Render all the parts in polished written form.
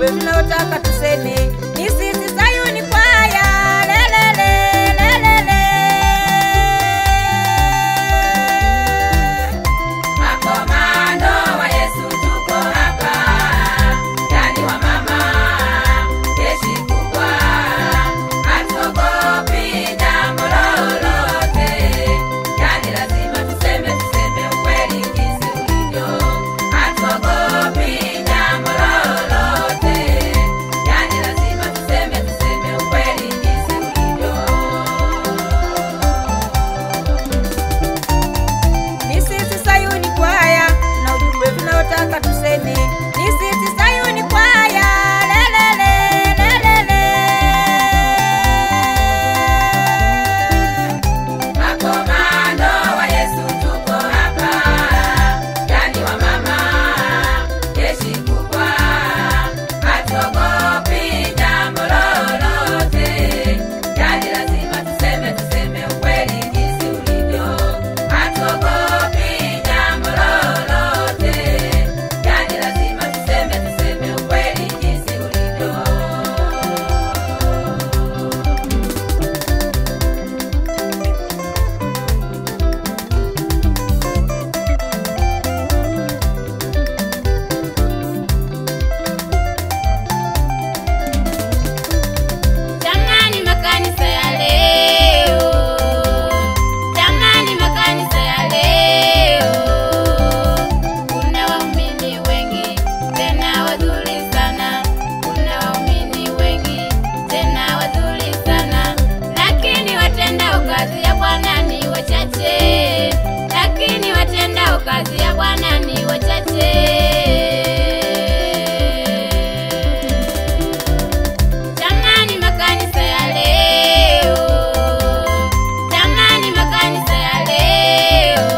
ujumbe tunaotaka tuseme. Ni sisi Sayuni Kwaya, lelele lelele. Makomando wa Yesu tuko hapa, yani wa mama, jeshi kubwa, hatuogopi jambo lolote, yani lazima tuseme, tuseme ukweli jinsi ulivyo, hatuogopi jambo lolote, yani lazima tuseme, tuseme ukweli jinsi ulivyo. Ni sisi Sayuni Kwaya, na ujumbe tunaotaka tuseme. Ni sisi Sayuni Kwaya, lelele lelele. Makomando wa Yesu tuko hapa, yani wa mama, jeshi kubwa, hatuogopi jambo lolote, yani lazima tuseme, tuseme ukweli jinsi ulivyo, hatuogopi jambo lolote, yani lazima tuseme, tuseme ukweli jinsi ulivyo. Jamani makanisa ya leo, jamani makanisa ya leo, kuna waumini wengi tena wazuri sana, kuna waumini wengi tena wazuri sana, lakini watendao kazi ya Bwana ni wachache, lakini watendao kazi ya Bwana ni wachache. Jamani makanisa ya leo, jamani makanisa ya leo,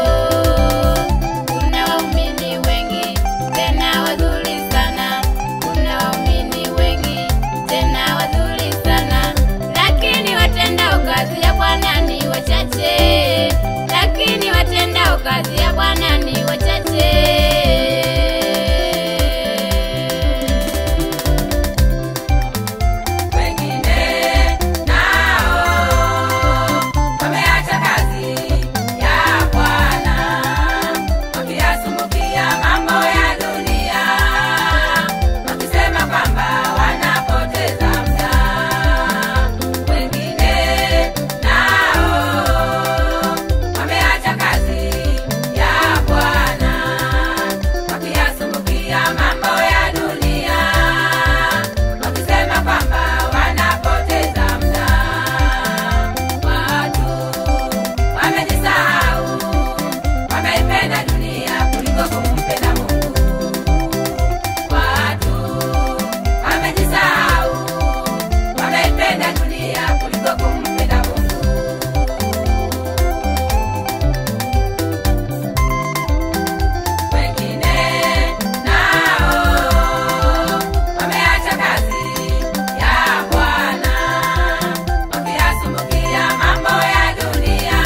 kuna waumini wengi tena wazuri sana, kuna waumini wengi tena wazuri sana, lakini watendao kazi ya Bwana ni wachache, lakini watendao kazi ya Bwana ni wachache. Wengine nao wameacha kazi ya Bwana, wakiyasumbukia mambo ya dunia, wakisema kwamba wanapoteza muda. Wengine nao wameacha kazi ya Bwana, wakiyasumbukia mambo ya dunia, wakisema kwamba wanapoteza muda. Watu wamejisahau, wameipenda dunia kuliko kumpenda Mungu. Watu wamejisahau, wameipenda dunia kuliko kumpenda Mungu. Wengine nao wameacha kazi ya Bwana, wakiyasumbukia mambo ya dunia,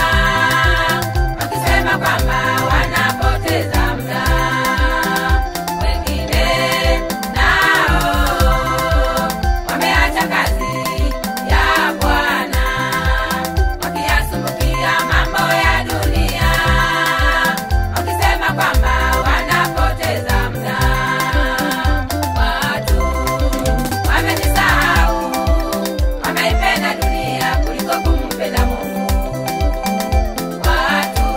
wakisema kwamba wanapoteza muda. Wengine nao wameacha kazi ya Bwana, wakiyasumbukia mambo ya dunia, wakisema kwamba wanapoteza muda. Watu wamejisahau, wameipenda dunia kuliko kumpenda Mungu. Watu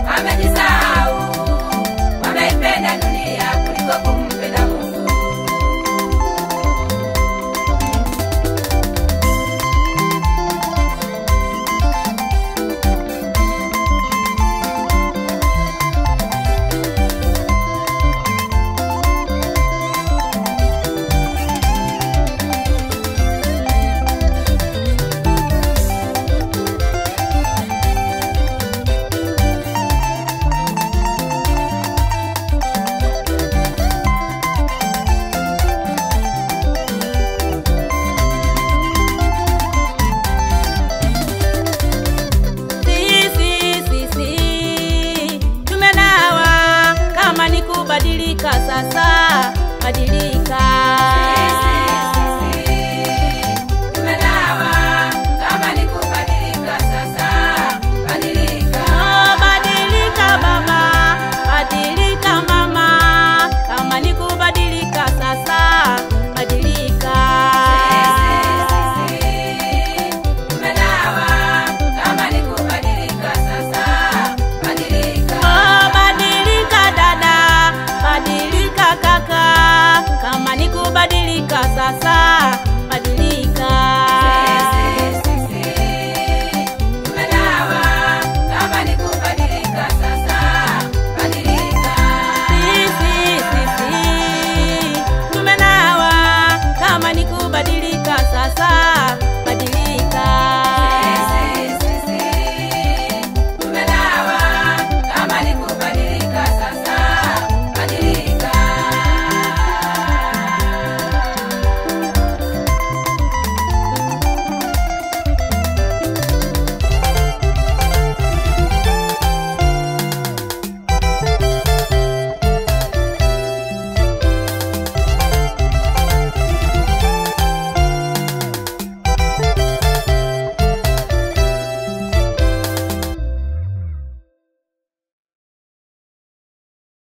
wamejisahau, wameipenda dunia kuliko kumpenda Mungu. Sisi sisi tumenawa, kama ni kubadilika sasa, badilika.